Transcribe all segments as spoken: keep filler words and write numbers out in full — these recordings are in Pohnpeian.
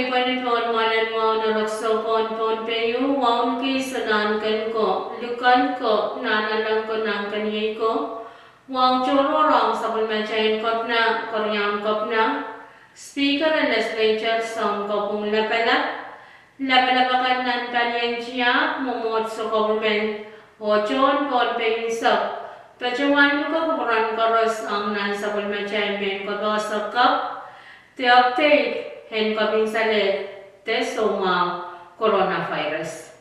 Pwehn pohn mwoalen wahu en erekiso pohn Pohnpei, wahu en kei solahr ken ko, likan ko, nanalek ko, nahnkeniei ko, wahu tohrohr ong sapwellimatail kepina, keriaun kepina, speaker en legislature, soun kopwung lapalap, lapalap akan nan palien tiahk, mwomwohdiso, government, oh tohn Pohnpei unsek, patohwan luke kupwuramwail koaros ong nan sapwellimatail mehn kapehse kapw, de update en kapinsalehd de soumwahu coronavirus.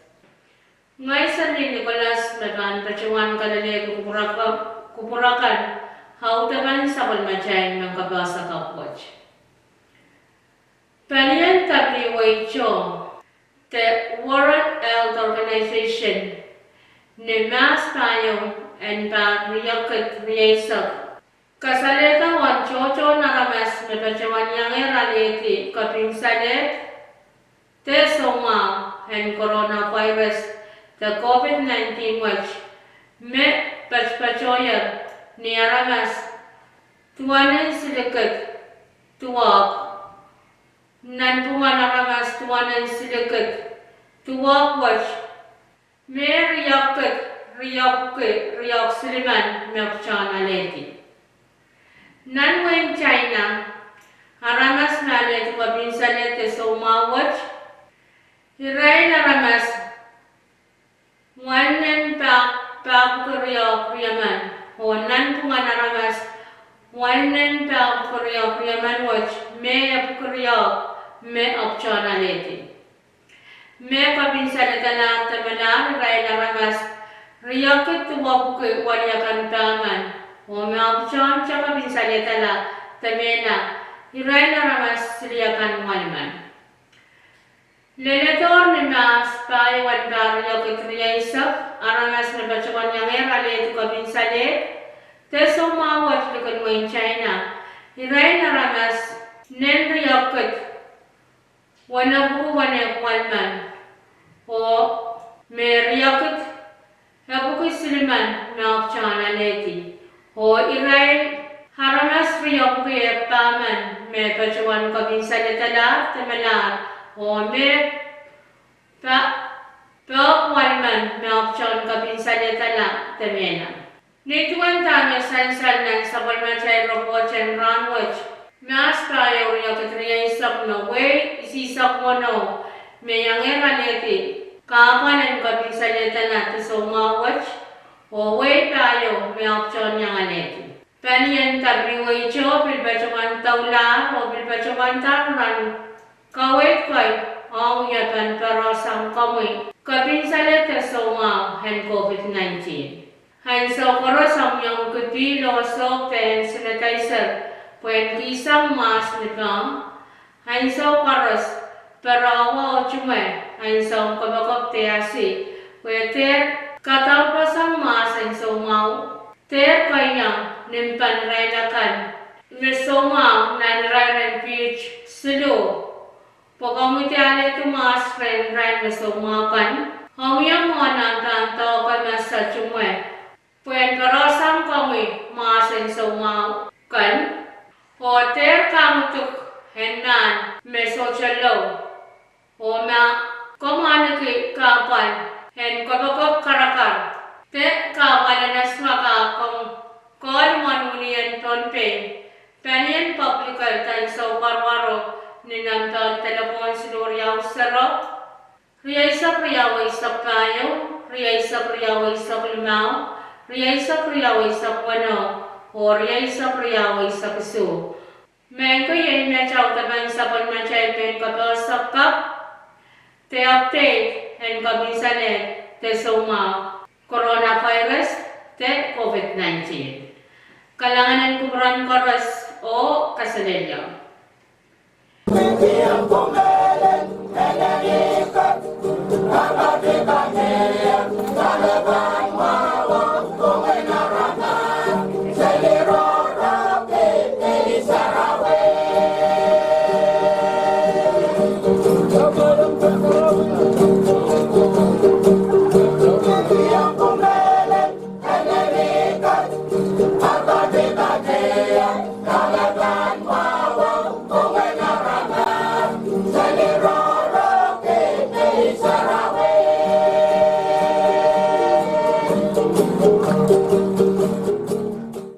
Ngehi Sally Nicholas me pahn patohwan kalelehki kupwur akan, audepen sapwellimatail mehn kapehse kapw wet. Palien W H O de World Health Organization ni Mahs pahieu en pahr riekid rieisek kasalehda uwen tohtohn aramas me patohwan iangehr alehdi kapinsalehd de soumwahu en coronavirus de COVID nineteen wet me patopatohier ni aramas duwen en silikid duwehk, nanpwungen aramas duwen en silikid duwehk wet me riekid riepwuki riehk silimen me patohwan alehdi. Nan wehin China, aramas me alehdi kapinsalehd de soumwahu wet irail aramas welinen pahpwiki riehk riemen, oh nanpwungen aramas welinen pahpwiki riehk riemen wet me epwiki riehk me patohwan alehdi. Me kapinsaledalahr de melahr irail aramas riekid duwepwuki weliekan pahmen, oh me patohwan kapinsaledala de mehla irail aramas siliekan welimen. Leledohr ni Mahs pahieu en pahr riekid rieisek, aramas me patohwan iangehr alehdi kapinsalehd de soumwahu wet likin wehin China, irail aramas nen riekid wenepwuki weneu welimen, oh me riekid epwiki silimen me patohwan alehdi, oh irail aramas riepwuki ehk pahmen me patohwan kapinsaledalahr de melahr, oh me pahpwiki welimen me patohwan kapinsaledala de mehla. Nin duwen dahme sansal nan sapwellimatail repwoht en rahnwet, Mahs pahieu riekid rieisek me wehi isihsek weneu me iangehr alehdi kahpwal en kapinsaledala de soumwahu wet, oh wehi pahieu me patohwan iang alehdi. Palien W H O pil patohwan doulahr oh pil patohwan doula rahn kaweid kei ong ie pahn patohsang komwi kapinsalehd de soumwahu en COVID nineteen. Ansou koaros omw iang kihdi lohsok de hand sanitizer pwehn kihsang mahs ni pahn ansou koaros, pere oh tungoal, ansoun kopokop de asi, pwe dehr kadaupwasang mahs en soumwahu, dehr keiong ni mpahn irail akan me soumwahu nan irair en piht siluh, pwe komwi de alehdi mahs rehn irail me soumwahu kan, omw iang mwohn ahmw pahn doahke me se tungoal pwehn patohsang komwi mahs en soumwahu kan, oh dehr kamwiduk en mahn me sohte lou, oh ma komw ahneki kahpwal en kopokop karakar de kahpwal en esingek, komw kohla mwohn unien Pohnpei, palien public health ansou koaros ni nempehn delepwohn siluh riau sero, rieisek riau eisek pahieu, rieisek riau eisek limau, rieisek riau eisek weneu, oh rieisek riau eisek isuh. Mehn kei iei met audepen sapwellimatail mehn kapehse kapw de update en kapinsalehd de soumwahu coronavirus de COVID nineteen. Kalahngan en kupwuramwail koaros oh kaselehlie.